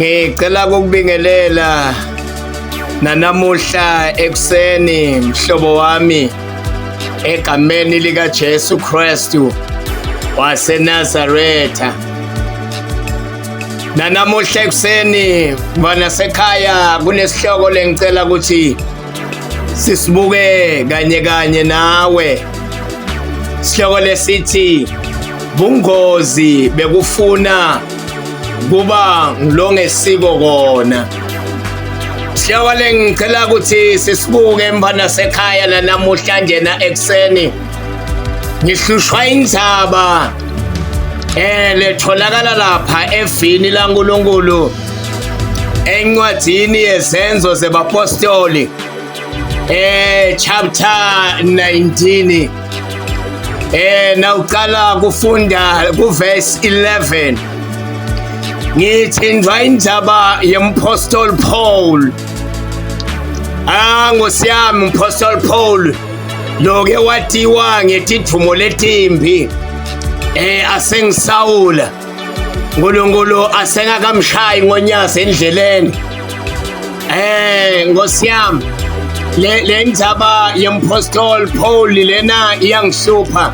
Ngicela ukubingelela nanamuhla ekuseni mhlobo wami egameni lika Jesu Kristu waseNazaretha. Nanamuhla ekuseni banasekhaya kunesihloko lengicela ukuthi sisibuke kanye kanye nawe. Sihloko lesithi bungozi bekufuna kuba ngilongesiko kona. Sihloko lengicela ukuthi sisibuke mfana sekhaya lanamuhla njena ekuseni. Ngihlushwa indzaba letholakala lapha evini laNkulunkulu encwadini yezenzo zebapostoli chapter 19 nawuqala kufunda kuverse 11. Ngithindwa indaba yempostoli Paul. Ah, ngosiyami umpostoli Paul loke watiwa ngetidvumo letimbi asengisawula uNkulunkulu asengakamshayi ngonyazi endleleni. Ngosiyami le ndaba yempostoli Paul lena iyangihlupha.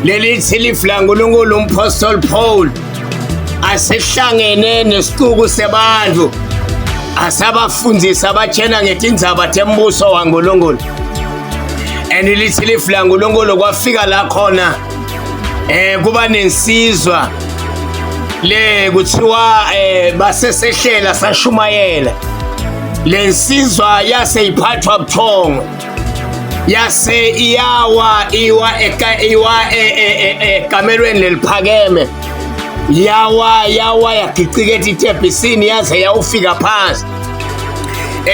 Lelithi lifu laNkulunkulu umpostoli Paul asehlangene nesixuku sebantu asabafundisa abatshena ngetindzaba tembuso waNkulunkulu. And lithi lifu laNkulunkulu kwafika la khona kuba nensizwa le kuthiwa basesehlela sashumayela. Lensizwa yase iphathwa buthongo, yase iyawa iwa iwa ekamelweni leliphakeme, yawa yawa yagicika etitebhisini yaze yawufika phansi.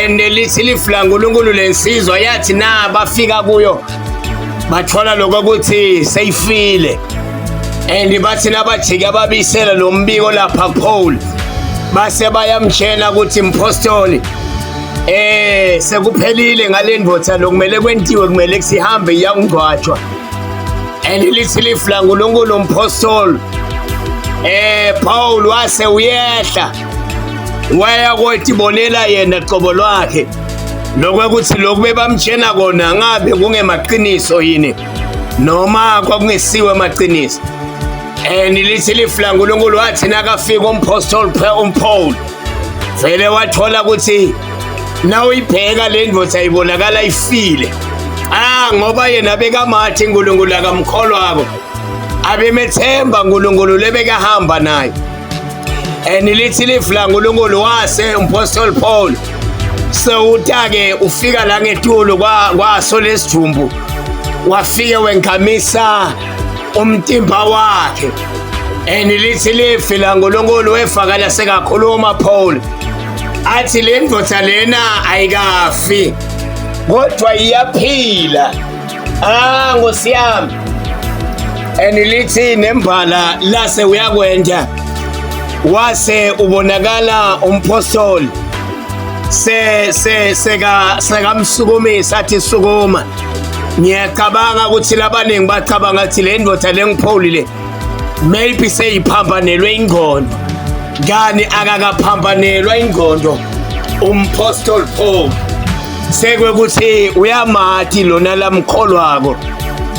And lithi lifu laNkulunkulu lensizwa yathi na bafika kuyo bathola lokho ukuthi seyifile. And bathi nabajike ababisela lo mbiko lapha Paul, base bayamtshela ukuthi mpostoli sekuphelile ngale ndoda, lokumele kwentiwe kumele sihambe iyangcwatshwa. And lithi lifu laNkulunkulu umpostoli Paul wase uyehla waya kotibonela yena qobo lwakhe lokho ukuthi lokhu bebamtshena kona ngabe kungemaqiniso yini noma kwakungesiwe amaqiniso. And lithi lifu laNkulunkulu wathi nakafika umpostoli uPaul vele wathola ukuthi nawuyibheka le ndoda ibonakala ifile. Ah, ngoba yena bekamathi uNkulunkulu akamkholwako, abemethemba uNkulunkulu lebekahamba naye. And lithi lifu laNkulunkulu wase umpostoli Paul sewuta-ke ufika la ngetulu kwaso lesidumbu, wafike wengamisa umtimba wakhe. And lithi lifi laNkulunkulu wefakala sekakhuluma Paul athi le ndoda lena ayikafi kodwa iyaphila. Ah, ngosiyami. And lithi nembala lase uyakwenda wase ubonakala umpostoli se se seka sekamsukumisa athi sukuma. Ngiyacabanga ukuthi labaningi bacabanga ukuthi le ndoda lengiPaul le maybe seyiphambanelwe ingqondo, kani akakaphambanelwa ingqondo umpostoli Paul. Sekwekuthi uyamati lona lamkholwako,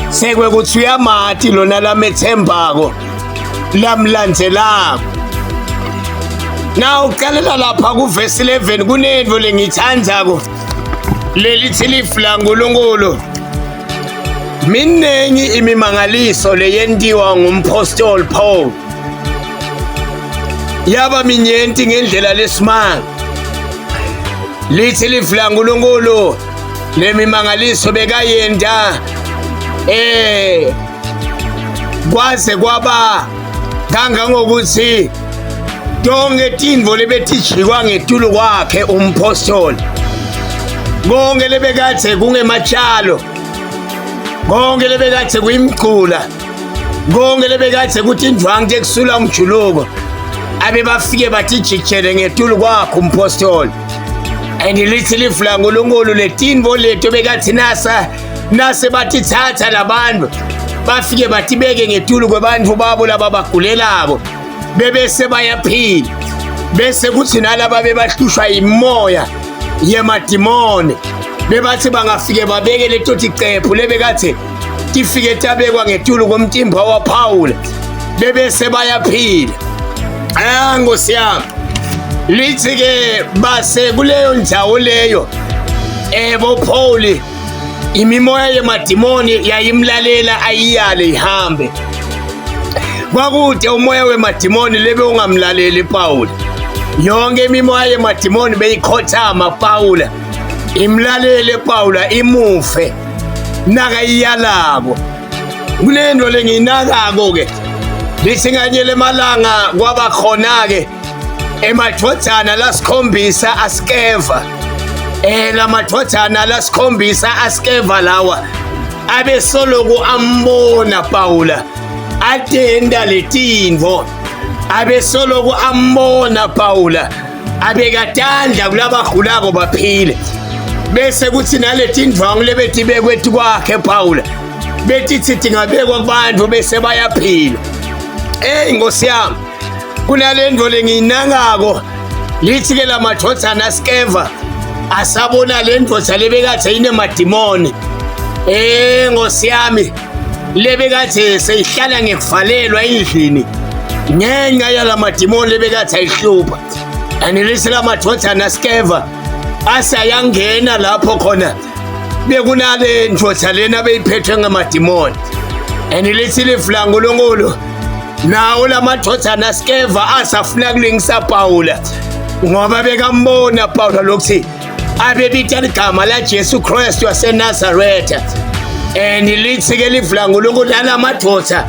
sekwekuthi uyamati lona lamethembako lamlandzelako. Na uqalela lapha kuvesi 11 kunento lengithandzako lelithi lifu laNkulunkulu miningi imimangaliso leyentiwa ngumpostoli Paul, yaba minyenti ngendlela lesimanga. Lithi lifu laNkulunkulu lemimangaliso bekayenta kwaze kwaba kangangokuthi tonke tintfo lebetijikwa ngetulu kwakhe umpostoli, konke lebekathe kungematshalo, konke lebekathe kuyimgcula, konke lebekathe kutindvwangu tekusula umjuluko, abe bafike batijikjele ngetulu kwakhe umpostoli. And lithi lifu laNkulunkulu letintfo leto bekathi nasa nase batithatha labantu bafike batibeke ngetulu kwebantfu babo laba bagulelako bebese bayaphila. Bese kuthi nalaba bebahlushwa imoya yemadimoni bebathi bangafike babeke leto ticephu lebekathe tifike tabekwa ngetulu komtimba waPawula bebese bayaphila. Ah, Nkosi yami, lithi ke base kuleyo ndawo leyo ebo Paul imimoya yemadimoni yayimlalela ayiyale ihambe. Kwakude umoya wemadimoni lebe ungamlaleli Paul. Yonke imimoya yemadimoni beyikhothama Paul, imlalele Paula imufe nakayiyalako. Kulento lengiyinakako ke lithi nganye lemalanga kwaba khona ke emadvodzana lasikhombisa askeva. Lamadvodzana lasikhombisa askeva lawa abesoloku ambona Paula atenda letintfo, abesoloku ambona Paula abekatandla kulabagulako baphile. Bese kuthi naletindvwangu lebetibekwe kwakhe Paula betithi tingabekwa kubantu bese bayaphila. Ey Nkosi yami, kunalento lengiyinakako lithi ke lamadvodzana askeva asabona le ndvodza lebekathe inemadimoni. Nkosi yami, lebekathe seyihlala ngekuvalelwa endlini ngenxa yalamadimoni lebekathe ayihlupha. Anilisi lamadvodzana askeva asayangena lapho khona bekunale ndvodza lena beyiphethwe ngamadimoni. Anilithi lifu laNkulunkulu nawo lamadvodzana askeva asafuna kulingisa Paula ngoba bekambona Paula lokuthi abebita ligama la Jesu Kristu waseNazaretha. And lithi ke lifu laNkulunkulu nalamadvodza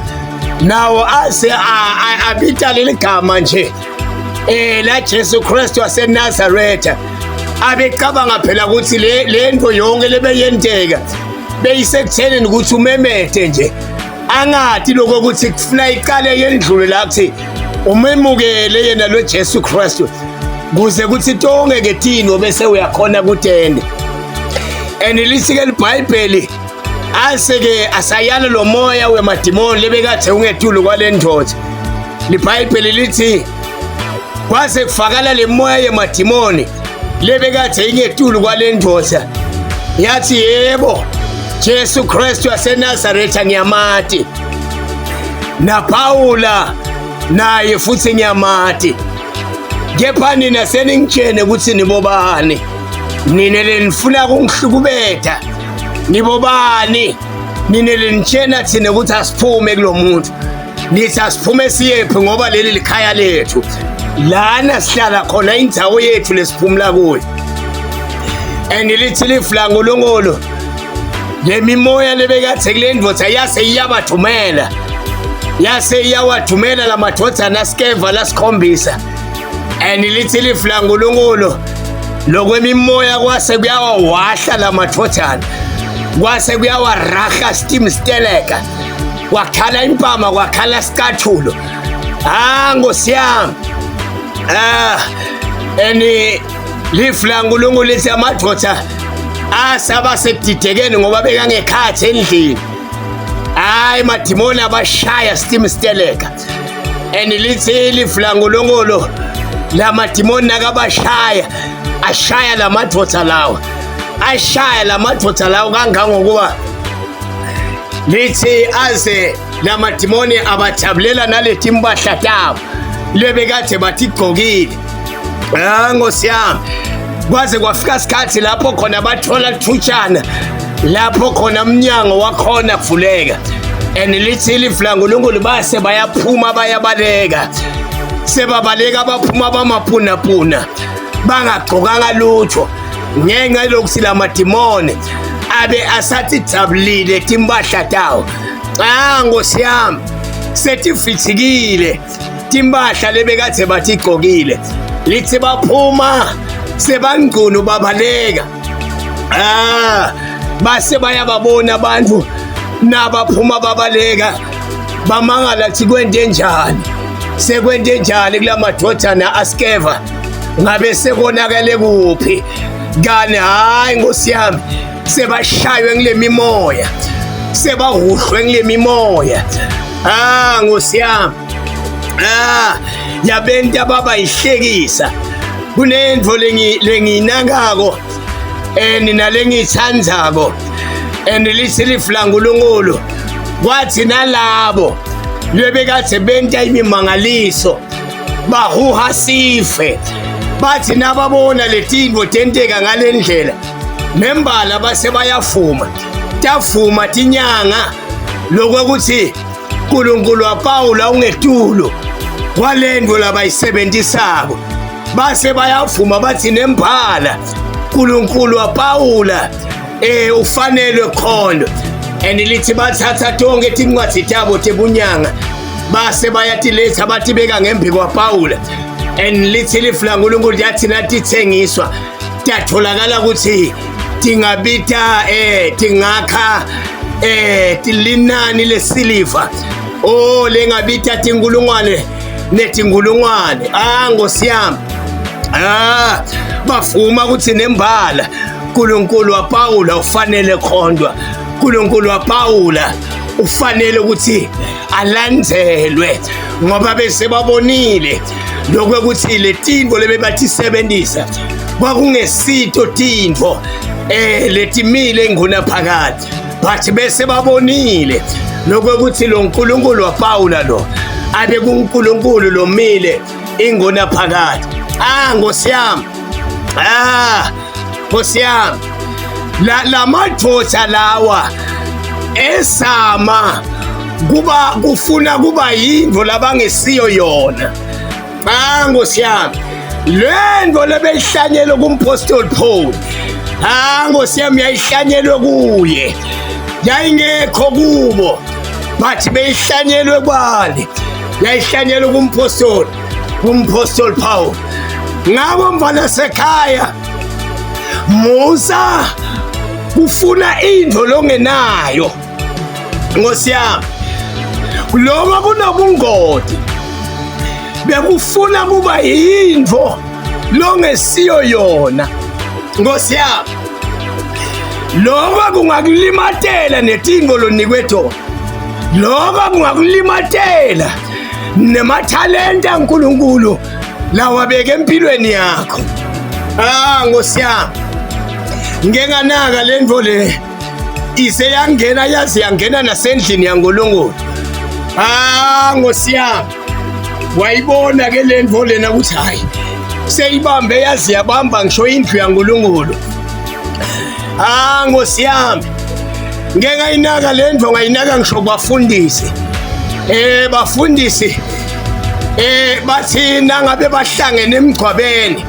nawo ase abita leli gama nje la Jesu Kristu waseNazaretha. Abecabanga phela ukuthi le nto yonke lebeyenteka beyisekuthenini ukuthi umemete nje, angathi lokho ukuthi kufuna iqale yendlule la kuthi umemukele yena lo Jesu Kristu kuze kuthi tonke ke tino bese uyakhona kutende. And lithi ke iBhayibheli ase-ke asayala lo moya wemadimoni lebekathe ungetulu kwale ndoda. LiBhayibheli lithi kwase kufakala le moya yemadimoni lebekathe ingetulu kwale ndoda, yathi yebo Jesu Kristu waseNazaretha ngiyamati, naPawula naye futhi ngiyamati, kepha nina seningitshene ukuthi nibobani, nine lenifuna kungihlukubeta, nibobani nine lenitshena thina ukuthi asiphume kulo muntu, nithi asiphume siyephi ngoba leli likhaya lethu, lana sihlala khona, indzawo yethu lesiphumula kuyo. And lithi lifu laNkulunkulu le mimoya lebekathe kule ndvodza yase iyabathumela, yase iyawathumela lamadvodzana askeva lasikhombisa. And lithi lifu laNkulunkulu lokwemimoya kwase kuyawawahla lamadvodzana, kwase kuyawaraha steam steleka, kwakhala impama, kwakhala sicathulo. Ah Nkosi yami, and lifu laNkulunkulu lithi amadvodza asaba sekudidekeni ngoba bekangekhathi endlini. Hayi madimoni abashaya steam steleka. And lithi lifu laNkulunkulu lamadimoni nakabashaya ashaya lamadvodza lawa, ashaya lamadvodza lawa kangangokuba lithi aze lamadimoni abajabulela naleti impahla tabo lebekade bathi gqokile. Ah Nkosi yami, kwaze kwafika isikhathi lapho khona bathola thutshana lapho khona umnyango wakhona kuvuleka. And lithi lifu laNkulunkulu base bayaphuma bayabaleka, sebabaleka baphuma bamapunapuna bangagqokanga lutho ngenxa yokuthi lamadimoni abe asathi jabulile timpahla tawo. Ah Nkosi yami, setifithikile timpahla lebekade bathi igqokile. Lithi baphuma sebangcunu babaleka. Ah base bayababona abantu nabaphuma babaleka, bamangala thi kwente njani, sekwente njani kulamadvodzana askeva, ngabe sekonakele kuphi kani? Hayi Nkosi yami, sebashaywe ngile mimoya, sebahuhlwe ngile mimoya. Ah Nkosi yami. Ah, yabenta baba ihlekisa. Kunento lengiyinakako and nalengiyithandzako and lithi lifu laNkulunkulu kwathi nalabo lebekade benta imimangaliso bahuha sife bathi nababona letintfo tenteka ngale ndlela nembala base bayafuma tafuma tinyanga lokwekuthi uNkulunkulu waPawula ungetulu kwalento labayisebentisako base bayavuma bathi nembala uNkulunkulu waPawula ufanelwe khona and lithi bathatha tonke tincwadi tabo tebunyanga base bayatiletha batibeka ngembi kwaPawula and lithi lifu laNkulunkulu yathi natithengiswa tatholakala ukuthi tingabita tingakha linani lesiliva oh lengabita tinkulungwane netinkulungwane. Ah Nkosi yami, ah bavuma ukuthi nembala uNkulunkulu waPawula ufanele khondwa, uNkulunkulu waPawula ufanele ukuthi alandzelwe ngoba bese babonile lokho ukuthi letinto lebebathisebenzisa kwakungesito tintfo letimile inguna phakathi, but bese babonile lokho ukuthi lo nkulunkulu waPawula lo abe kuNkulunkulu lomile ingona phakathi. Ah Nkosi yami, ah Nkosi yami, la madoda lawa esama kuba kufuna kuba yinto labangesiyo yona. Ah Nkosi yami, lento lebeyihlanyelwe kumpostoli Paul, ah Nkosi yami, yayihlanyelwe kuye, yayingekho kubo, but beyihlanyelwe kwani? Yayihlanyelwe kumpostoli Paul. Ngako mfana sekhaya, musa kufuna into longenayo. Nkosi yami, lokho kunobungoti bekufuna kuba yinto longesiyo yona. Nkosi yami, lokho kungakulimatela netingo lonikwe tona, lokho kungakulimatela nemathalenta kaNkulunkulu lawabeke empilweni yakho. Ah Nkosi yami, ngike nganaka le nto le ise yangena, yazi yangena nasendlini yaNkulunkulu. Ah Nkosi yami, wayibona ke le nto lena ukuthi hayi seyibambe, yazi yabamba ngisho indlu yaNkulunkulu. Ah Nkosi yami, ngeke ngayinaka le ndlu, ngayinaka ngisho kubafundisi. Bafundisi bathi nangabe bahlangene emgcwabeni,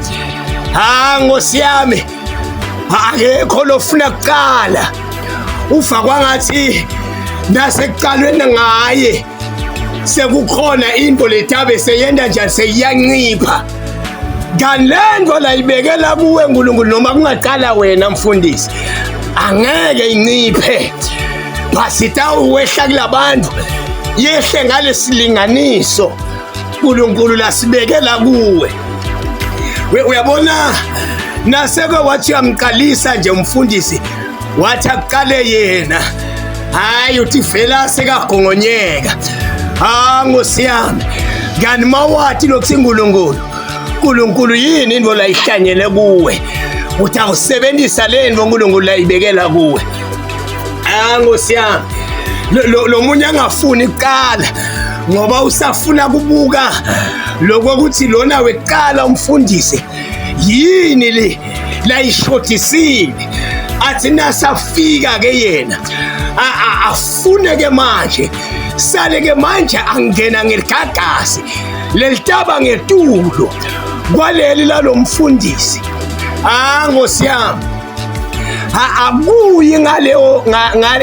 ah Nkosi yami, akekho lofuna kuqala, ufa kwangathi nasekuqalweni ngaye sekukhona into letabe seyenda njani, seyiyancipha. Kanti le nto layibekela kuwe uNkulunkulu, noma kungaqala wena mfundisi, angeke inciphe, basitawuwehla kulabantu, yehle ngalesilinganiso uNkulunkulu lasibekela kuwe. Uyabona naseke wathi uyamqalisa nje umfundisi, wathi akuqale yena, hayi uthi vela sekagongonyeka. Ah Nkosi yami, kanti mawati lokuthi uNkulunkulu uNkulunkulu yini into layihlanyele kuwe, uthi awusebenzisa le nto uNkulunkulu layibekela kuwe. Ah Nkosi yami, lo munye angafuni kuqala ngoba usafuna kubuka lokho ukuthi lona weqala umfundisi yini le layishodisile, athi nasafika ke yena afune ke manje, sale ke manje angena ngeligagasi lelitaba ngetulo kwaleli lalomfundisi. Ah Nkosi yami, akuyi ngaleyo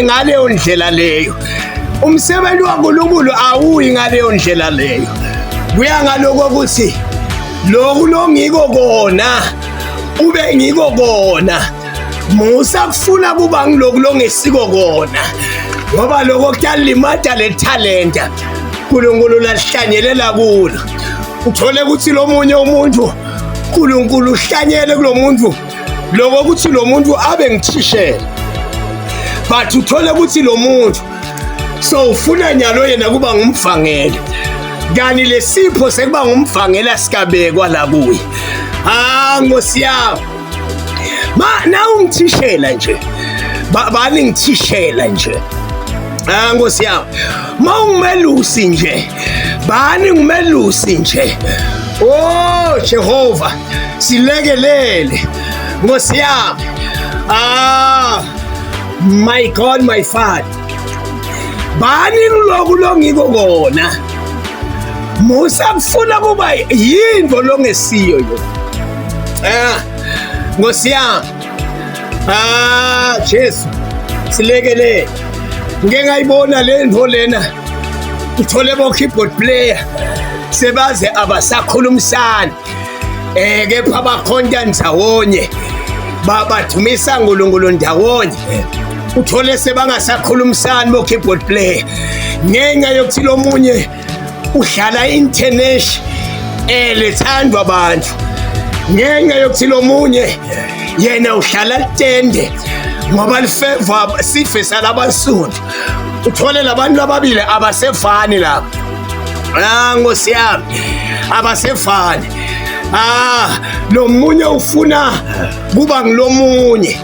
ngaleyo ndlela leyo. Umsebenzi waNkulunkulu awuyi ngaleyo ndlela leyo. Kuya ngaloko ukuthi lokhu longiko kona ube ngiko kona, musa kufuna kuba ngiloku longesiko kona, ngoba lokho kuyalimata le talenta uNkulunkulu lahlanyelela kulo. Uthole ukuthi lo munye umuntu uNkulunkulu uhlanyele kulo muntu lokho ukuthi lo muntu abe ngithishela, but uthole ukuthi lo muntu so ufuna nyalo yena kuba ngumvangeli. Kani lesipho sekuba ngumvangela sikabekwa la kuye. Ah, Nkosi yami. Ma nawungithishela nje. Bani ngithishela nje. Ah, Nkosi yami. Mawungumelusi nje. Bani ngumelusi nje. Oh Jehova, silekelele. Nkosi yami. Ah, my God, my Father. Bani loku longiko kona. Musa kufuna kuba yinto longesiyo yo. Ah, Nkosi yami. Ah, Jesu. Silekelele. Ngike ngayibona le nto lena. Uthole bo keyboard player sebaze abasakhulumisani. Eh kepha bakhonta ndawonye. Badumisa uNkulunkulu ndawonye. Uthole sebangasakhulumisani bo keyboard player. Ngenxa yokuthi lo munye udlala international lethandwa abantu. Ngenxa yokuthi lo munye yena uhlala litende ngoba lifeva sife salabasundu. Uthole labantu ababili abasefani lapha. Ah, Nkosi yami, abasefani. Ah, lo munye ufuna kuba ngilomunye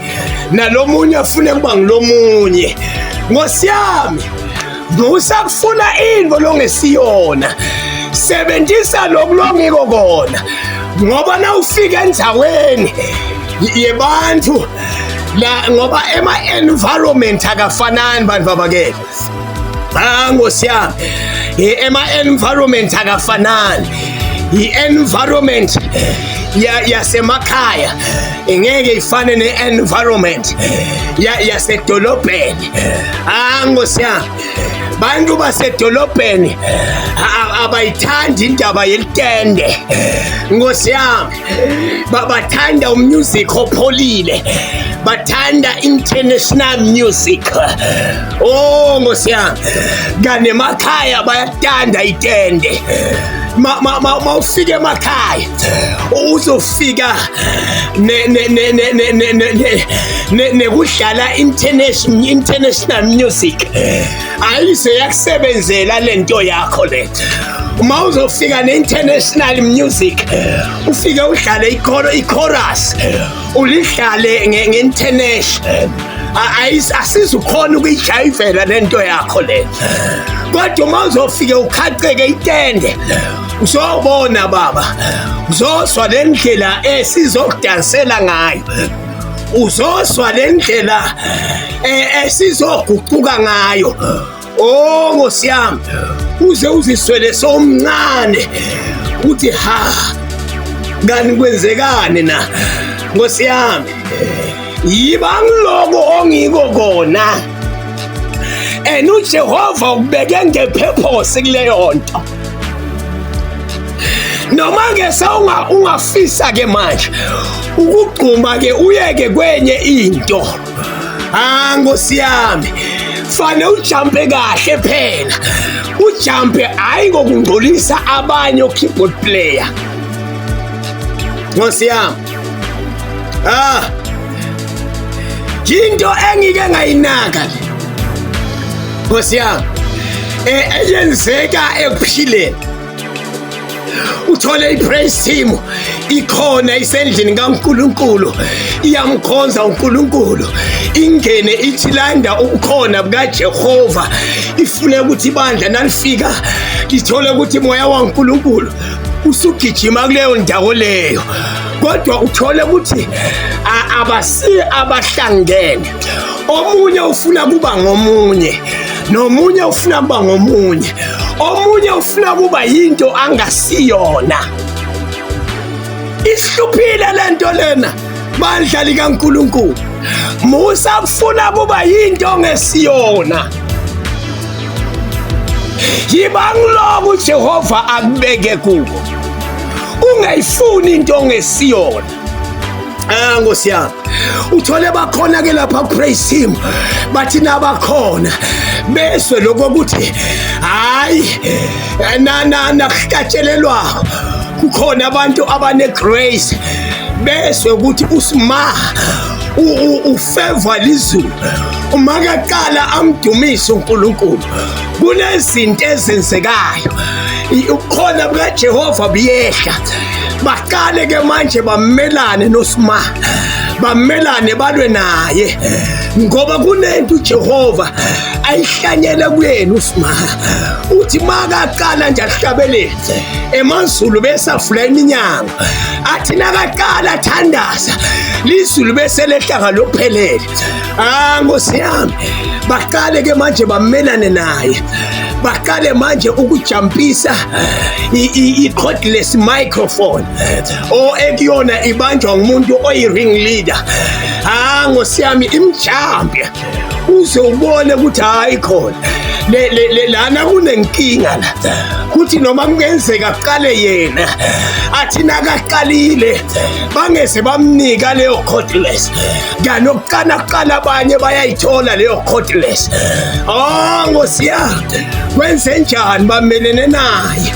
nalomunye afune kuba ngilomunye. Nkosi yami, musa kufuna into longesiyona. Sebenzisa lokhu longiko kona, ngoba nawufika endzaweni yebantu la, ngoba ema environment akafanani bantu babakele. Ah, Nkosi yami, ema environment akafanani. I-environment yasemakhaya ingeke ifane ne-environment yasedolobheni. Ah, Nkosi yami, bantu basedolobheni abayithandi indaba yelitende. Nkosi yami, bathanda umusic opholile, bathanda international music. Oh, Nkosi yami, kanti emakhaya bayathanda itende. Ma ma ma mawufika emakhaya uzofika ne ne ne ne ne ne ne ne nekudlala international music. Ayize yakusebenzela lento yakho le. Uma uzofika ne-international music, ufike udlale i-chorus, ulidlale nge-international, asizukhona ukuyijayivela lento yakho le. Kodwa uma uzofike ukhaceke itende, uzobona baba, uzozwa le ndlela esizokudansela ngayo, uzozwa le ndlela esizoguquka ngayo. Oh, Nkosi yami, uze uziswele somncane uthi ha, kanti kwenzekani na? Nkosi yami, yiba ngiloko ongiko kona, and uJehova ukubeke ngepurpose kuleyo nto. Noma ke sewunga ungafisa ke manje ukugquma ke uyeke kwenye into. Ah, Nkosi yami, fane ujumpe kahle phela, ujumpe hayi ngokungcolisa abanye o-keyboard player. Nkosi yami, ah, into engike ngayinaka le, Nkosi yami, eyenzeka ekuphileni. Uthole i-praise team ikhona isendlini kaNkuluNkulu, iyamkhonza uNkulunkulu, ingene ithi landa ubukhona bukaJehova, ifune ukuthi ibandla nalifika lithole ukuthi moya waNkulunkulu usugijima kuleyo ndawo leyo. Kodwa uthole ukuthi abasi abahlangene, omunye ufuna kuba ngomunye, nomunye ufuna kuba ngomunye, omunye ufuna kuba yinto angasiyona. Isihluphile lento lena, bandla likaNkulunkulu. Musa kufuna kuba yinto ongesiyona. Yiba ngiloko uJehova akubeke kuko, ungayifuni into ongesiyona. Ah, Nkosi yami, uthole bakhona ke lapha praise him, bathi nabakhona bezwe lokho ukuthi hayi na na nakuhlatshelelwa kukhona abantu abane grace, bezwe ukuthi usima ufeva lizulu, uma kaqala amdumise uNkulunkulu kunezinto ezenzekayo. Ubukhona bukaJehova buyehla. Baqale ke manje bamelane noSima, bamelane balwe naye, ngoba kunento uJehova ayihlanyele kuyena uSima. Uthi makaqala nje ahlabelele emazulu bese avula iminyango, athi nakaqala athandaza lizulu bese lehla ngalokuphelele. Ah, Nkosi yami, baqale ke manje bamelane naye, baqale manje ukujampisa i-cordless microphone o ekuyona ibanjwa ngumuntu oyi-ring leader. Ah, Nkosi yami, imjampe uze ubone ukuthi hayi khona lana kunenkinga la, kuthi noma kungenzeka kuqale yena, athi nakaqalile bangeze bamnika leyo cordless, kanti okuqala kuqala abanye bayayithola leyo cordless. Oh, Nkosi yami, kwenze njani? Bamelene naye,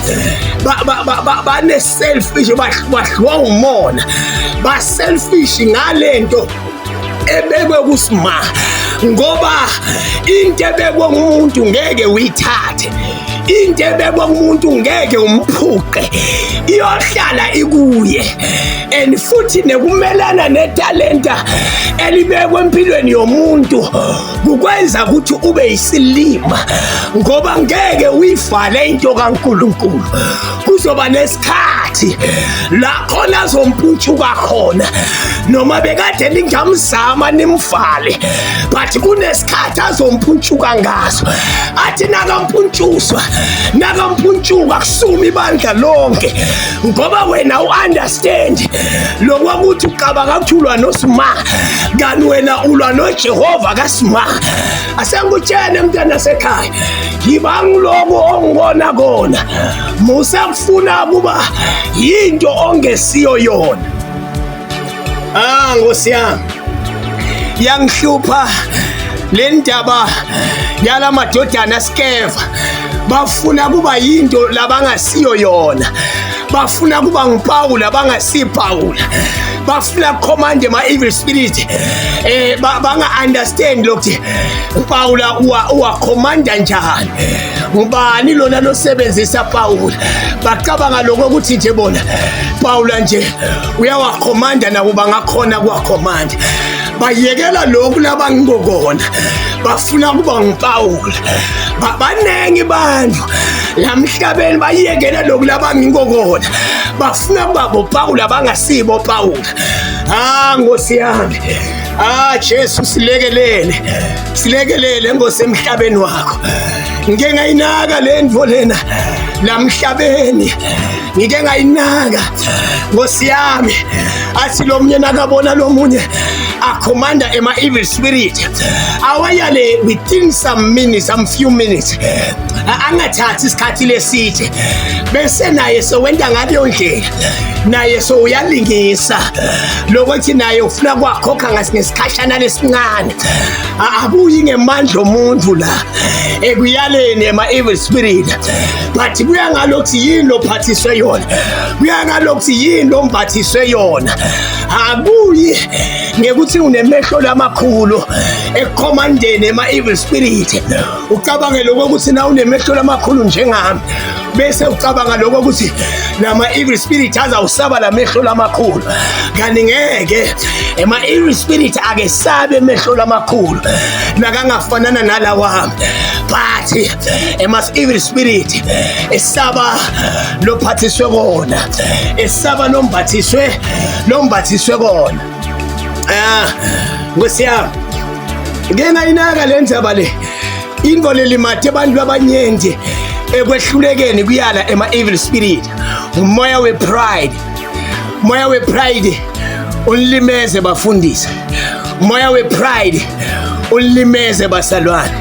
bane-selfish, badliwa umona, ba-selfish ngalento ebekwe kusima, ngoba into ebekwe ngumuntu ngeke uyithathe, into ebekwe kumuntu ngeke umphuqe, iyohlala ikuye. And futhi nekumelana netalenta elibekwe empilweni yomuntu kukwenza ukuthi ube yisilima, ngoba ngeke uyivale into kaNkulunkulu. Kuzoba nesikhathi la khona azompuntshuka khona, noma bekade ningamzama nimvale, but kunesikhathi azompuntshuka ngaso. Athi nakampuntshuswa, nakampuntshuka, kusuma ibandla lonke, ngoba wena u-understand lokwakuthi ucabanga ukuthi ulwa noSima, kanti wena ulwa noJehova kaSima. Asengikutshene mntana sekhaya, yibangiloko ongibona kona, musa kufuna kuba yinto ongesiyo yona. Ah, Nkosi yami, yangihlupha le ndaba yala madodana Skeva, bafuna kuba yinto labangasiyo yona, bafuna kuba nguPawula bangasipawula, bafuna command ma evil spirit, banga understand lokuthi uPawula uwa commanda njani, ngubani lona losebenzisa Pawula. Bacabanga lokho ukuthi nje bona Pawula nje uyawakhomanda, nabo bangakhona kuwakhomanda. Bayekela lokhu labangikona, bafuna kuba nguPawula. Baningi bantu lamhlabeni bayekela lokhu labangikona, bafuna kuba boPawula bangasibo Pawula. Ah, Nkosi yami, ah Jesu, silekelele, silekelele Nkosi emhlabeni wakho. Ngike ngayinaka le ndvo lena lamhlabeni, ngike ngayinaka Nkosi yami. Athi lo munye nakabona lo munye akhomanda ema evil spirit awayale within some minutes, some few minutes, angathathi isikhathi leside, bese naye sewenta ngaleyo ndlela, naye so uyalingisa lokuthi naye ufuna kwakhokha ngesikhashana lesincane. Akuyi ngemandla omuntu la ekuyaleni ema evil spirit, but kuya ngalokuthi yini lophathiswe yona, kuya ngalokuthi yini lomphathiswe yona. Akuyi ngekuthi unemehlo lamakhulu ekukhomandeni ema evil spirit. Ucabange lokho ukuthi na unemehlo lamakhulu njengami, bese ucabanga lokho ukuthi lama evil spirit azawusaba lamehlo lamakhulu, kanti ngeke. Ema evil spirit akesabe emehlo lamakhulu nakangafanana nalawa, but ema evil spirit esaba lophathiswe kona, esaba lombathiswe kona. Ah, Nkosi yami, ngeke ngayinaka le ndzaba le, into lelimate abantu abanyenti ekwehlulekeni kuyala ema evil spirit, umoya we-pride. Moya we-pride ulimeze bafundisi, moya we-pride ulimeze basalwane.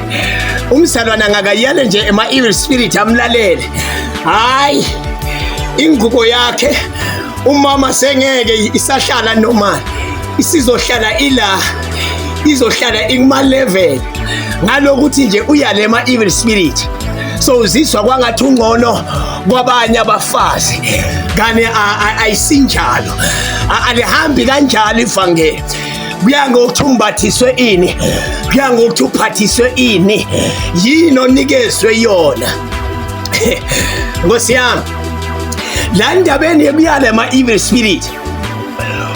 Umsalwane angakayale nje ema evil spirit amlalele, hayi, ingubo yakhe umama sengeke isahlala normal, isizohlala ila, izohlala ikuma level ngalokuthi nje uyale ema evil spirit. So uzizwa kwangathi ungcono kwabanye abafazi, kani ayisinjalo, alihambi kanjalo ivangeli. Kuya ngokuthi umbathiswe ini, kuya ngokuthi uphathiswe ini, yini onikezwe yona. Nkosi yami, la ndabeni yekuyala ama-evil spirit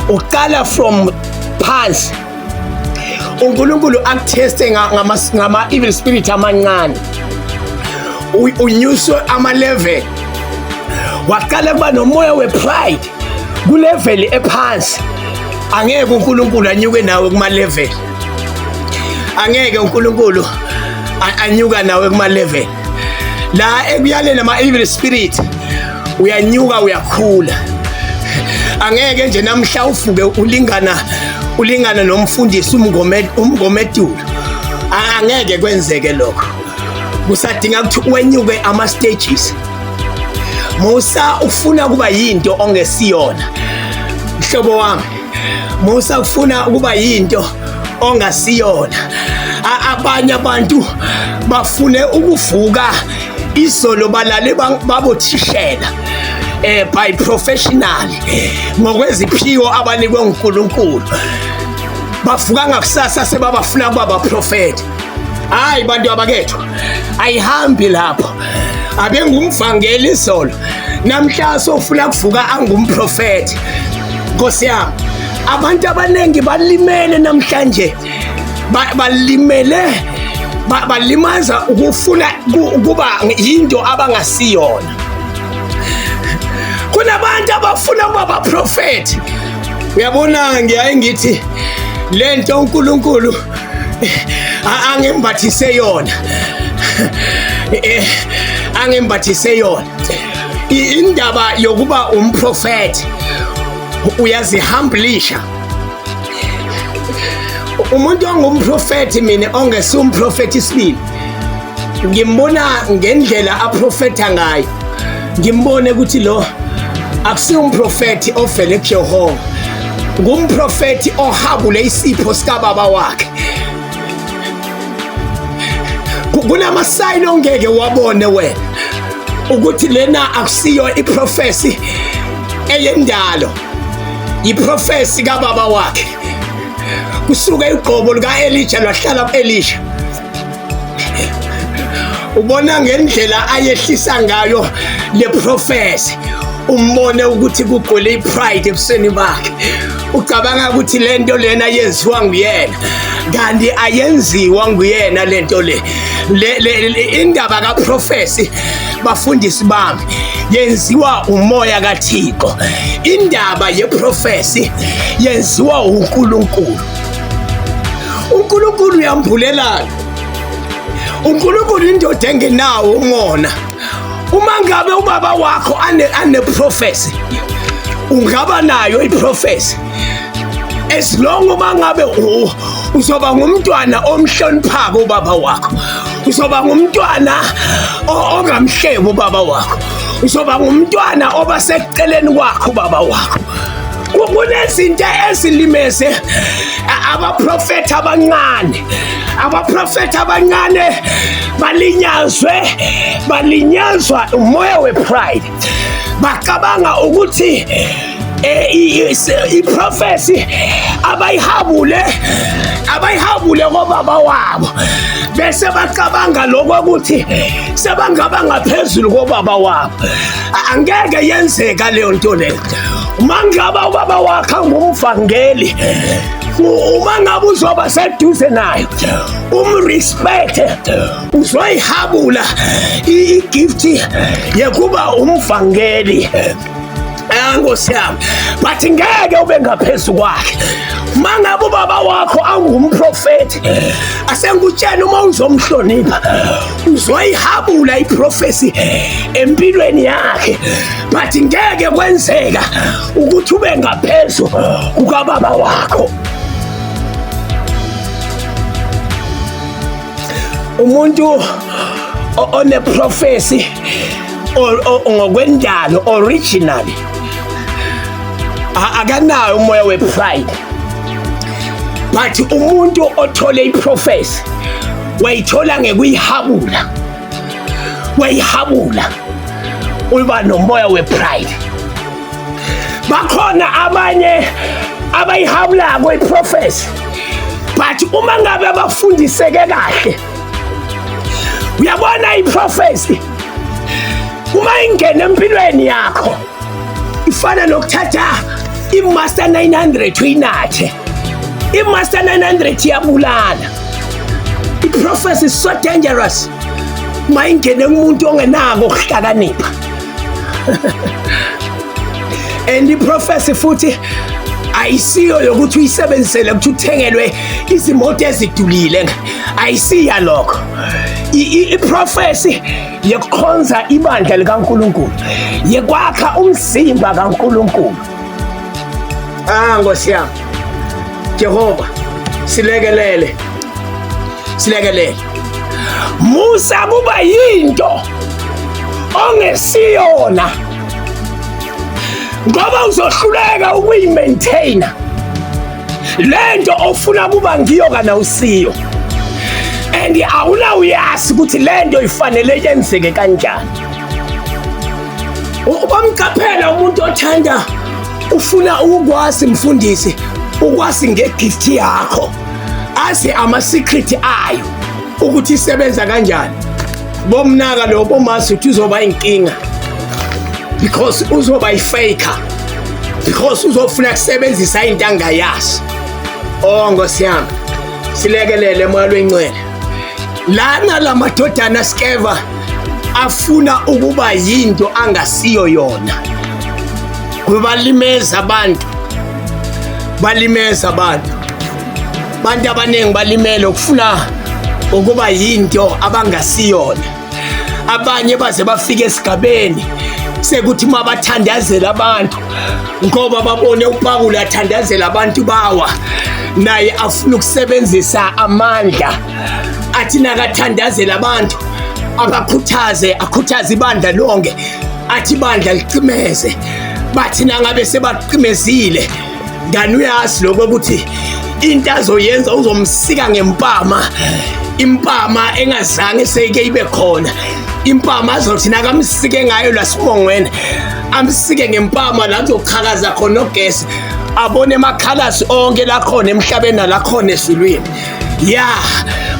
uqala from phansi, uNkulunkulu akutheste ngama-evil spirit amancane, unyuswe ama-level. Waqala kuba nomoya we-pride ku-level ephansi, angeke uNkulunkulu anyuke nawe kuma-level, angeke uNkulunkulu anyuka nawe kuma-level. La ekuyaleni ama-evil spirit uyanyuka, uyakhula. Angeke nje namhla ufuke ulingana nomfundisi umngometulu, angeke kwenzeke lokho. Kusadinga ukuthi wenyuke ama-stages. Musa ufuna kuba yinto ongesiyona, mhlobo wami. Musa ufuna ukuba yinto ongasiyona. Abanye abantu bafune ukuvuka izolo balale babothishela by professional, ngokweziphiwo abanikwe uNkulunkulu, bavuka ngakusasa sebabafuna kuba baprofeti. Hayi bantu abakethu, ayihambi lapho. Abengumvangeli izolo, namhla sofuna kuvuka angumprofeti. Nkosi yami, abantu abaningi balimele namhlanje, balimele, balimaza ukufuna ukuba yinto abangasiyona. Kunabantu abafuna ukuba baprofeti. Uyabona, ngiyaye ngithi lento uNkulunkulu angembathise yona, angembathise yona indaba yokuba umprofeti, uyazihumblisha umuntu ongumprofeti. Mina ongesumprofeti isibili, ngimbona ngendlela aprofetha ngayo, ngimbone ukuthi lo akusiyo umprofeti ovele kuJehova, ngumprofeti ohabule isipho sikababa wakhe. Kunamasayini ongeke wabone wena ukuthi lena akusiyo iprofesi eyendalo, iprofesi kababa wakhe. Kusuke igqobo lika-Elija lwahlala ku-Elisha. Ubona ngendlela ayehlisa ngayo le prophecy, umbone ukuthi kugcwele ipride ebusweni bakhe. Ucabanga ukuthi lento lena yenziwa nguyena, kanti ayenziwa nguyena lento le. Indaba kaprofesi, bafundisi bami, yenziwa umoya kaThixo. Indaba yeprofesi yenziwa uNkulunkulu. uNkulunkulu uyambulelana. uNkulunkulu indoda engenawo umona. Uma ngabe ubaba wakho ane prophecy, ungaba nayo iprofesi as long uma ngabe uzoba ngumntwana omhloniphako ubaba wakho, uzoba ngumntwana ongamhlebi ubaba wakho, uzoba ngumntwana oba sekuceleni kwakho ubaba wakho. Kunezinto ezilimeze abaprofethi abancane. Abaprofethi abancane balinyazwe, balinyazwa umoya wepride. Bacabanga ukuthi iprofesi abayihabule kobaba wabo, bese bacabanga lokho ukuthi sebangaba ngaphezulu kobaba wabo. Angeke yenzeka leyo nto leyo. Uma ngaba ubaba wakhe ngumvangeli, uma ngabe uzoba seduze nayo, umrespect, uzoyihabula igift yekuba umvangeli, Nkosi yami, but ngeke ube ngaphezu kwakhe. Mangabe ubaba wakho angumprofeti, asengikutshela, uma uzomhlonipha uzoyihabula iprofesi empilweni yakhe, but ngeke kwenzeka ukuthi ube ngaphezu kukababa wakho. Umuntu oneprofesi ngokwendalo originally akanayo umoya wepride, but umuntu othole iprofesi wayithola ngekuyihabula, wayihabula, uba nomoya wepride. Bakhona abanye abayihabulako iprofesi, but uma ngabe abafundiseke kahle, uyabona iprofesi Uma ingena empilweni yakho ifana nokuthatha i-Master 900 uyinathe. I-Master 900 iyabulala. I-prophecy is so dangerous uma ingene kumuntu ongenako ukuhlakanipha. And i-prophecy futhi ayisiyo yokuthi uyisebenzisele ukuthi uthengelwe izimoto ezidulile, ayisiya lokho. I-prophecy yekukhonza ibandla likaNkulunkulu, yekwakha umzimba kaNkulunkulu. Ah, Nkosi yami Jehova, silekelele, silekelele. Musa kuba yinto ongesiyona, ngoba uzohluleka ukuyi-maintaina lento ofuna kuba ngiyo kana usiyo, and awunawuyazi ukuthi lento ifanele yenzeke kanjani. Ubamqaphela umuntu othanda ufuna ukwazi, mfundisi, ukwazi ngegift yakho, azi ama-secret ayo ukuthi isebenza kanjani. Bomnaka lo bomazi ukuthi uzoba inkinga, because uzoba i-faker, because uzofuna kusebenzisa into angayazi. Oh, Nkosi yami, silekelele, moya lwengcwele. Lana lamadodana Skeva afuna ukuba yinto angasiyo yona, kubalimeza abantu, balimeza abantu. Abantu abaningi balimele ukufuna ukuba yinto abangasiyona. Abanye baze bafike esigabeni sekuthi mabathandazela abantu, ngoba babone uPawulu athandazela abantu bawa, naye afuna ukusebenzisa amandla, athi nakathandazela abantu abakhuthaze, akhuthaze ibandla lonke, athi ibandla licimeze. Bathi nangabe sebaqimezile, ngani uyazi lokho ukuthi into azoyenza, uzomsika ngempama, impama engazange seyike ibe khona, impama azothi nakamsike ngayo lasibongweni, amsike ngempama la kuzoqhakaza khona ogesi, abone emakhalasi onke lakhona emhlabeni nalakhona ezulwini. Ya,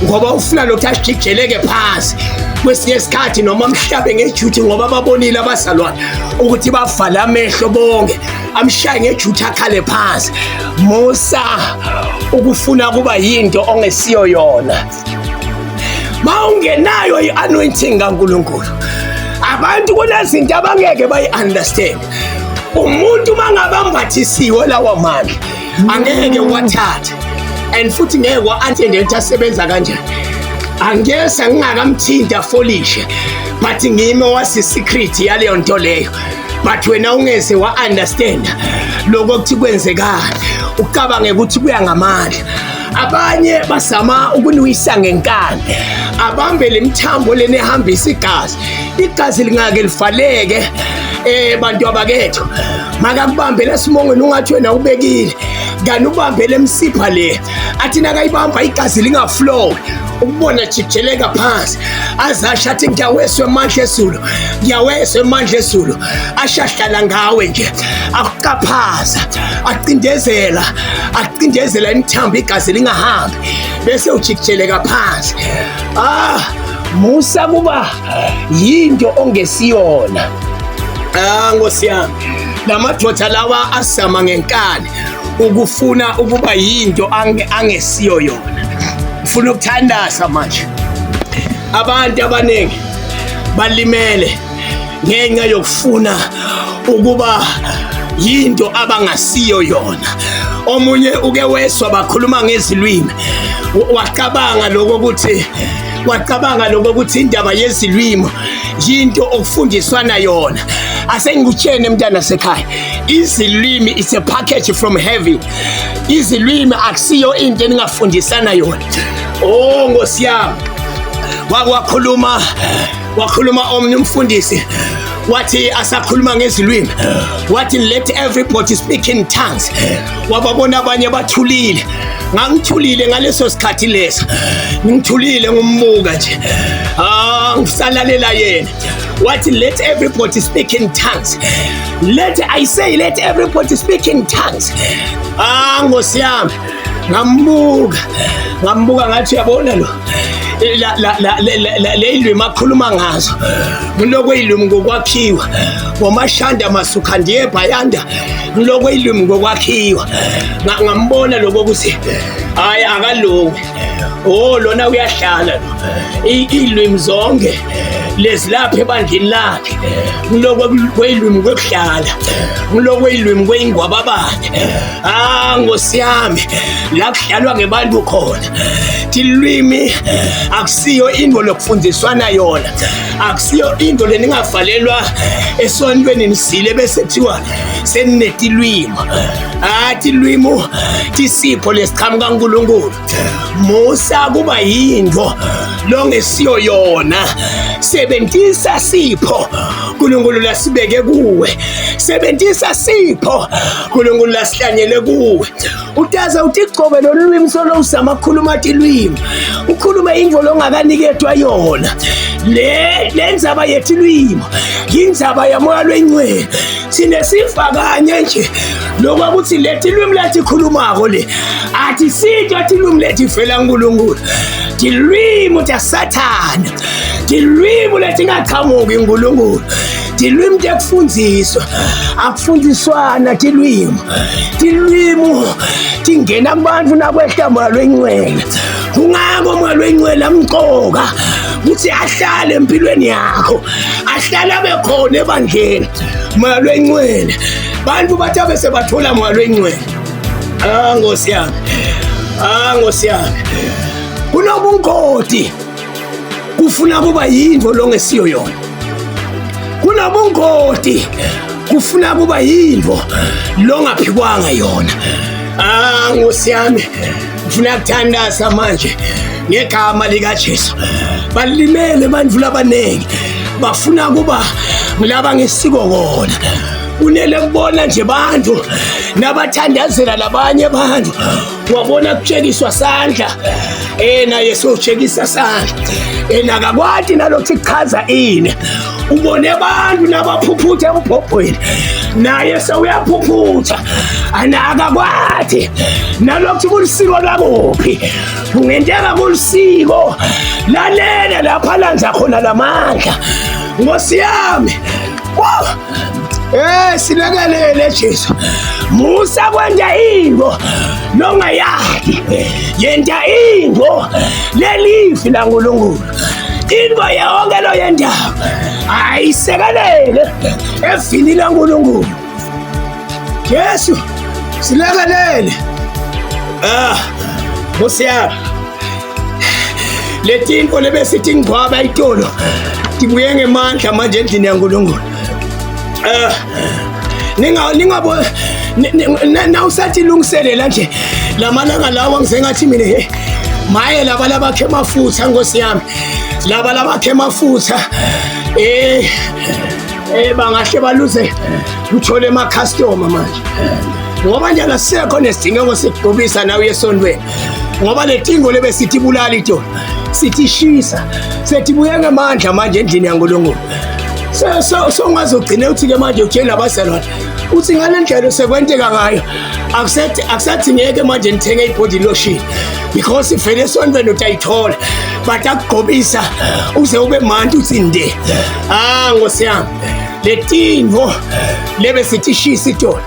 ngoba ufuna lokhu ajijeleke phansi kwesinye isikhathi, noma mhlabe ngejuthi, ngoba babonile abazalwane ukuthi bavala amehlo bonke, amshaye ngejuthi akhale phansi. Musa ukufuna kuba yinto ongesiyo yona. Mawungenayo i-anointing kaNkulunkulu, abantu kunezinto abangeke bayi-understand. Umuntu mangabe ambathisiwe lawa mandla, angeke wathathe and futhi ngeke wa-understand ukuthi asebenza kanjani. Angese ngingakamthinta folishe, but ngimi owasi-secret yaleyo nto leyo, but wena ungeze wa-understand lokho kuthi kwenzekani, ucabange ukuthi kuya ngamandla. Abanye bazama ukuniwisa ngenkani, abambe le mithambo lena ehambisa igazi, igazi lingake livaleke. Bantu abakethu, makakubambe lesimongweni, ungathi wena ubekile, kanti ubambele emsipha le, athi nakayibamba igazi lingaflow, ukubona jijeleka phansi, azasho athi, "Ngiyaweswa emandla ezulu, ngiyaweswa emandla ezulu." Ashahlala ngawe nje, akuqaphaza, acindezela, acindezela imithambo, igazi lingahambi, bese ujikijeleka phansi. Ah, musa kuba yinto ongesiyona. Ah, Nkosi yami, lamadoda lawa azama ngenkani ukufuna ukuba yinto angesiyo yona. Ufuna ukuthandaza manje. Abantu abaningi balimele ngenxa yokufuna ukuba yinto abangasiyo yona. Omunye uke weswa bakhuluma ngezilwimi, wacabanga lokho ukuthi, wacabanga lokho ukuthi indaba yezilwimi yinto okufundiswana yona. Asengikutshene, mntana sekhaya, izilwimi is a package from heaven. Izilwimi akusiyo into eningafundisana yona. Oh, Nkosi yami, wakwakhuluma, wakhuluma omnye umfundisi, wathi asakhuluma ngezilwimi, wathi, "Let everybody speak in tongues." Wababona abanye bathulile. Ngangithulile ngaleso sikhathi leso, ngithulile, ngumbuka nje, ah, ngisalalela yena. Wathi, "Let everybody speak in tongues. Let, I say, let everybody speak in tongues." Ah, Nkosi yami, ngambuka, ngambuka, ngathi, "Uyabona lo Leyilwimi akhuluma ngazo ngilokwe ilwimi ngokwakhiwa ngomashanda masukha ndiye bhayanda ngilokwe ilwimi ngokwakhiwa. Ngambona lokho ukuthi hayi akalungi, oh lona uyahlala lo. Ilwimi zonke lezi lapha ebandleni lakhe ngilokwe kwelwimi kwekuhlala, ngilokwe ilwimi kweyingwababane. Ah Nkosi yami, la kudlalwa ngebantu khona. Tilwimi akusiyo into lokufundiswana yona, akusiyo into leningavalelwa esontweni nisile bese kuthiwa seninetilwimi. Ah, tilwimi tisipho lesiqhamuka kuNkulunkulu. Musa kuba yinto longesiyo yona. Sebenzisa sipho uNkulunkulu lasibeke kuwe, sebenzisa sipho uNkulunkulu lasihlanyele kuwe. Utaze utigcobe lolu lwimi solo uzama ukukhuluma tilwimi, ukhulume into longakaniketwa yona. Le ndzaba yetilwimi yindzaba yamoya lwencwele. Sine sifa kanye nje lokwakuthi leti lwimi latikhulumako le athi sitho tilwimi letivela kuNkulunkulu, tilwimi taSathane, tilwimi letingaqhamuki uNkulunkulu, tilwimi tekufundziswa. Akufundiswana tilwimi, tilwimi tingena kubantu nakwehla moya lwencwele. Kungako moya lwencwele amqoka ukuthi ahlale empilweni yakho, ahlale abe khona ebandleni. Moya lwencwele, bantu bathi abe sebathola moya lwencwele. Ah Nkosi yami, ah Nkosi yami, kunobungoti kufuna kuba yinto longesiyo yona, kunobungoti kufuna kuba yinto longaphikwanga yona. Ah Nkosi yami, ngifuna kuthandaza manje ngegama likaJesu. Balimele abantu labaningi, bafuna kuba ngilaba ngesiko kona. Kunele kubona nje bantu nabathandazela labanye abantu, wabona kutshekiswa sandla, naye sotshekisa sandla, ena akakwati nalokuthi kuchaza ini. Ubone abantu nabaphuphutha embhobhweni, naye sewuyaphuphutha, ana akakwati nalokuthi kulisiko lakuphi. Kungenteka kulisiko lalele lapha lanza khona lamandla. Nkosi yami, wow! Silekelele Jesu. Musa kwenta into longayati, yenta into lelivi laNkulunkulu. Into yonke lo yendawo ayisekelele evini laNkulunkulu. Jesu silekelele. Ah Nkosi yami, letinto lebesithi ngcwaba itolo tibuye ngemandla manje endlini yaNkulunkulu. Ninga ningabo nawusathi lungiselela nje lamalanga lawa, ngisengathi mina he maye laba labakhe emafutha. Nkosi yami, laba labakhe emafutha bangahle baluze uthole ema customer manje, ngoba nje asisekho nesidingeko sekugcobisa nawe esontweni, ngoba letingo lebesithi ibulala itolo sithi shisa sethibuye ngemandla manje endlini yaNkulunkulu. So ungazogcina uthi-ke manje utshela abazalwane uthi ngale ndlela sekwenteka ngayo akusathi ngeke manje nithenge i-body lotion, because vele esontweni utayithola, but akugqobisa uze ube manti uthi nde. Ah Nkosi yami, letinto lebe sithi shisa itolo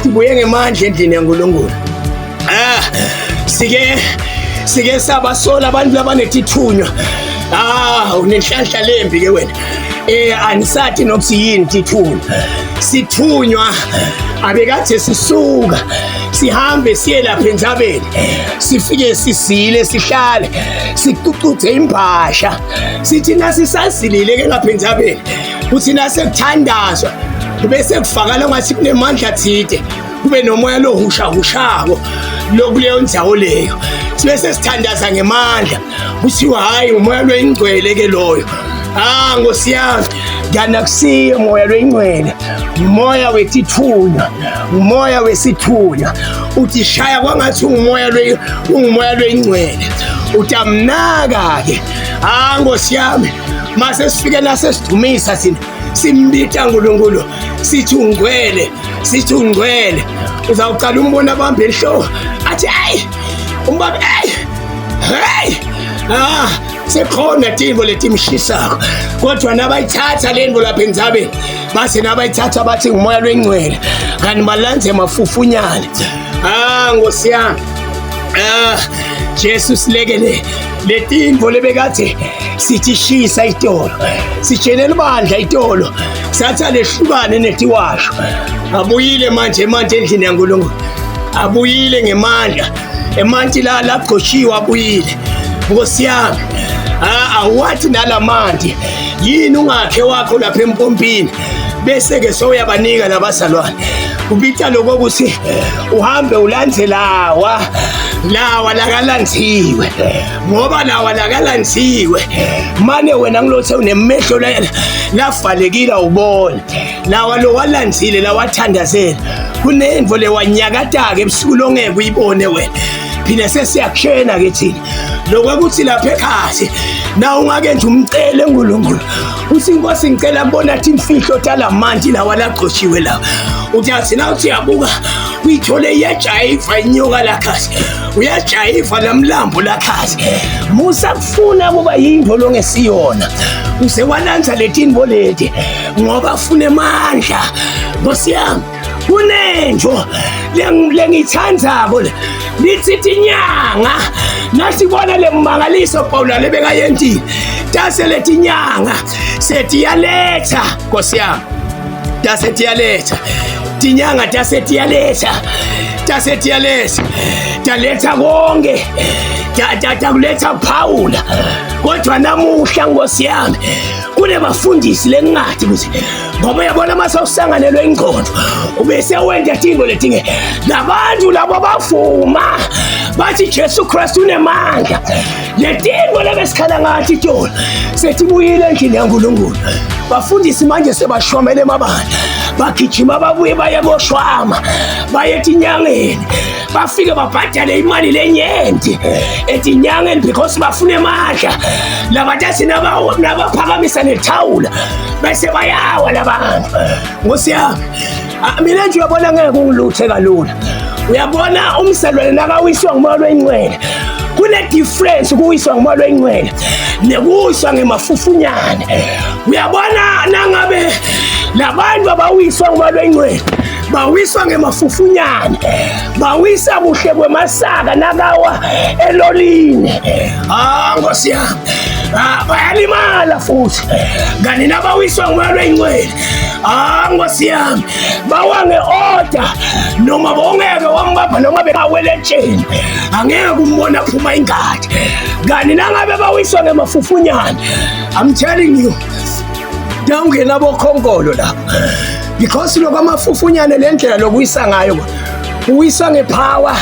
tibuye ngemandla endlini yaNkulunkulu. Ah sike sabasola abantu labanetithunywa. Ah unenhlanhla lembi ke wena. Anisathi nokuthi yini tithunywa. Sithunywa abekade sisuka sihambe siye lapha entabeni, sifike sisile, sihlale sicucuthe imbasha, sithi nasisazilile ke ngapha entabeni, kuthi nasekuthandazwa bese kufakala ngathi kunemandla thide, kube nomoya lohushahushako lokuleyo ndzawo leyo, sibe sesithandaza ngemandla, kuthiwa hayi umoya lweyingcwele ke loyo. Ah Nkosi yami, kanti akusiyo moya lweyingcwele, umoya wetithunywa, umoya wesithunywa. Uthi shaya kwangathi ungumoya lweyingcwele, utamnaka ke. Ah Nkosi yami, mase sifike nasesidumisa thina simbita uNkulunkulu, sithi ungcwele, sithi ungcwele, uzawuqala umbona abambe enhloko athi hayi umbaba, hey hey, ah. Sekhona tintfo letimshisako, kodwa nabayithatha le nto lapha endzabeni, base nabayithatha bathi ngumoya lwengcwele, kanti balandze mafufunyane. Ah, Nkosi yami, ah, Jesu silekele letintfo lebekathe sithi shisa itolo, sitshelela ibandla itolo, sathi alehlukane netiwasho. Abuyile manje manje endlini yaNkulunkulu, abuyile ngemandla, emanti la lagcoshiwe abuyile. Nkosi yami, awathi nalamanti yini ungakhe wakho lapha empompini, bese-ke sowuyabanika labazalwane. Ubita lokho ukuthi uhambe ulandze lawa lawa lakalandziwe, ngoba lawa lakalandziwe mane wena ngilothe unemehlo lavalekile awubona lawa lowalandzile lawathandazela kunendvo lewanyakataka ebusuku longeke uyibone wena. Phina sesiyakushena ke thina lokwekuthi lapha ekhasi na ungake nje umcele uNkulunkulu uthi inkosi ngicela kubona thi imfihlo talamanti lawa lagcoshiwe lawa, uthi athi na uthi uyabuka uyithole iyajayiva inyoka lakhasi, uyajayiva lamlambo lakhasi. Musa kufuna kuba yinto longesiyona, use walanza letinto leti ngoba funa emandla. Nkosi yami, kunenjo lengiyithandzako le lithi tinyanga nasibona le mmangaliso Pawula lebekayentile, tase letinyanga setiyaletha. Nkosi yami, tase tiyaletha tinyanga, tase tiyaletha, tase tiyaletha, taletha konke, takuletha kuphawula. Kodwa namuhla, Nkosi yami, kunebafundisi lengathi ukuthi ngoba uyabona uma sewusanganelwe ingqondo ubese wenta tinto letinge labantu labo bavuma bathi Jesu Kristu unemandla. Letinto lebesikhala ngathi tona setibuyile endlini yaNkulunkulu. Bafundisi manje sebashwamele emabandla, bagijima babuye baye koshwama, baye etinyangeni, bafike babhadale imali lenyenti etinyangeni because bafuna emandla. Labantu nabaphakamisa nethawula bese bayawa labantu. Nkosi yami, mina nje uyabona ngeke ungiluthe kalula. Uyabona umzalwane nakawiswa ngumoya lwengcwele, kune difference kuwiswa ngumoya lwengcwele nekuwiswa ngemafufunyane. Uyabona nangabe labantu abawiswa ngumoya lwengcwele bawiswa ngemafufunyane, bawisa kuhle kwemasaka nakawa elolini. Ah, Nkosi yami, bayalimala futhi. Kanti nabawiswa ngumoya lwengcwele, ah, Nkosi yami, bawa nge-order, noma bongeke wambapha, noma bekawele etsheni angeke kumbona phuma ingadi. Kanti nangabe bawiswa ngemafufunyane, I'm telling you, dawungena bokhonkolo lapha, because lokho amafufunyane le ndlela lokuyisa ngayo uwiswa ngepower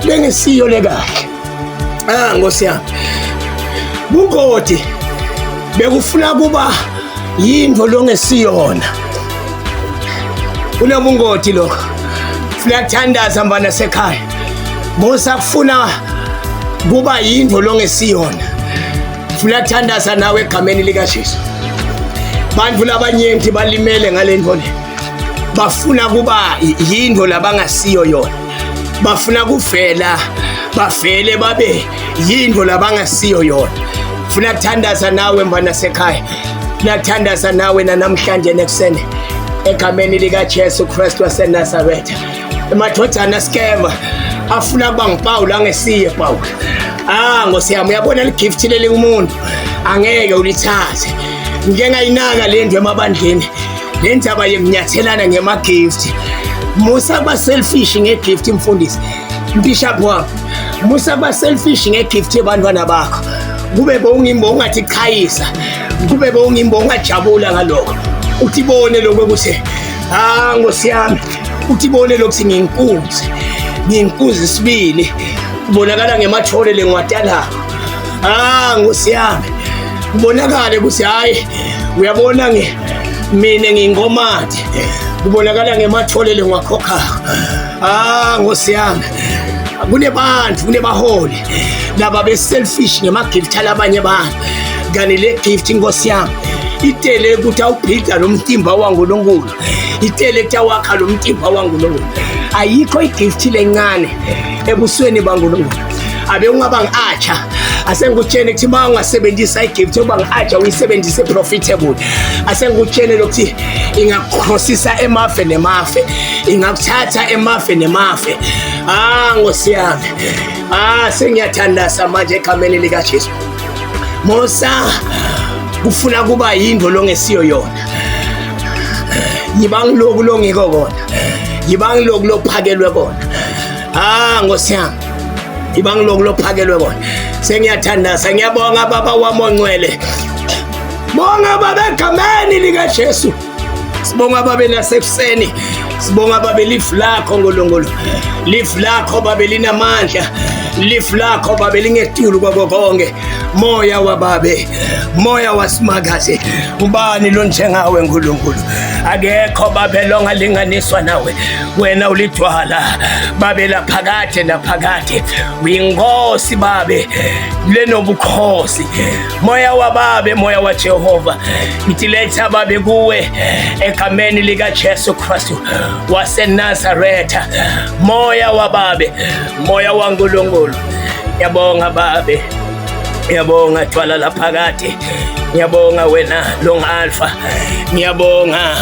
lengesiyo lekahle. Ah, Nkosi yami, bungoti bekufuna kuba yinto longesiyona. Kunobungoti lokho. Funa kuthandaza mbana sekhaya, musa kufuna kuba yinto longesiyona. Funa kuthandaza nawe egameni likaJesu. Bantu labanyenti balimele ngale nto le, bafuna kuba yinto labangasiyo yona, bafuna kuvela bavele babe yinto labangasiyo yona. Funa kuthandaza nawe mbana sekhaya, funa kuthandaza nawe namhlanje nekuseni egameni likaJesu Kristu waseNazaretha. Emadodana Skeva afuna kuba nguPawulu angesiye Pawulu. Ah, Nkosi yami, uyabona ligift leli umuntu angeke ulithathe. Ngike ngayinaka le ndlu emabandleni, le ndaba yekunyathelana ngema-gift. Musa kuba selfish nge-gift, mfundisi, bishop wami, musa kuba selfish nge-gift yebantwana bakho. Kube bowungimbo ungathi chayisa, kube bowungimbo ungajabula ngalokho, uthi bone lokho ukuthi ah, Nkosi yami, uthi bone lokhu ngiyinkunzi, ngiyinkunzi sibili, kubonakala ngemathole lengwatalako. Ah, Nkosi yami, kubonakale ukuthi hayi, uyabona ngi mina ngiyinkomati, kubonakala ngemathole lengwakhokhako. Ah, Nkosi yami, kunebantu, kunebaholi laba be-selfish ngema-gift alabanye abantu, kanti le gift, Nkosi yami, itele ukuthi awubhida lo mtimba waNkulunkulu, itele ukuthi awakha lo mtimba waNkulunkulu. Ayikho igift lencane ebusweni baNkulunkulu. Abe ungaba ngi-acha, Asengikutshene ukuthi uma ungasebenzisa igift yokuba ngi-aja uyisebenzise profitable, asengikutshene lokuthi ingakucrossisa emafe nemafe, ingakuthatha emafe nemafe. Ah, Nkosi yami, ah, sengiyathandaza manje egameni likaJesu. Musa kufuna kuba yinto longesiyo yona. Yibangiloku longiko kona, yibangiloku lophakelwe kona. Ah, Nkosi yami, ibangiloku lophakelwe kona. Sengiyathandaza, ngiyabonga Baba wami ongcwele. Bonga Baba egameni likaJesu. Sibonga Babe nasekuseni. Sibonga Babe lifu lakho Nkulunkulu. Lifu lakho Babe linamandla. Lifu lakho Babe lingetulu kwako konke. Moya wababe, moya wasimakaze. Ubani lo njengawe Nkulunkulu? Akekho Babe longalinganiswa nawe. Wena ulidwala Babe laphakade naphakade. Uyinkosi Babe lenobukhosi. Moya wababe, moya waJehova. Ngitiletha Babe kuwe egameni likaJesu Kristu waseNazaretha. Moya wababe, moya waNkulunkulu. Ngiyabonga Babe. Ngiyabonga Thwala laphakade. Ngiyabonga wena long Alpha. Ngiyabonga.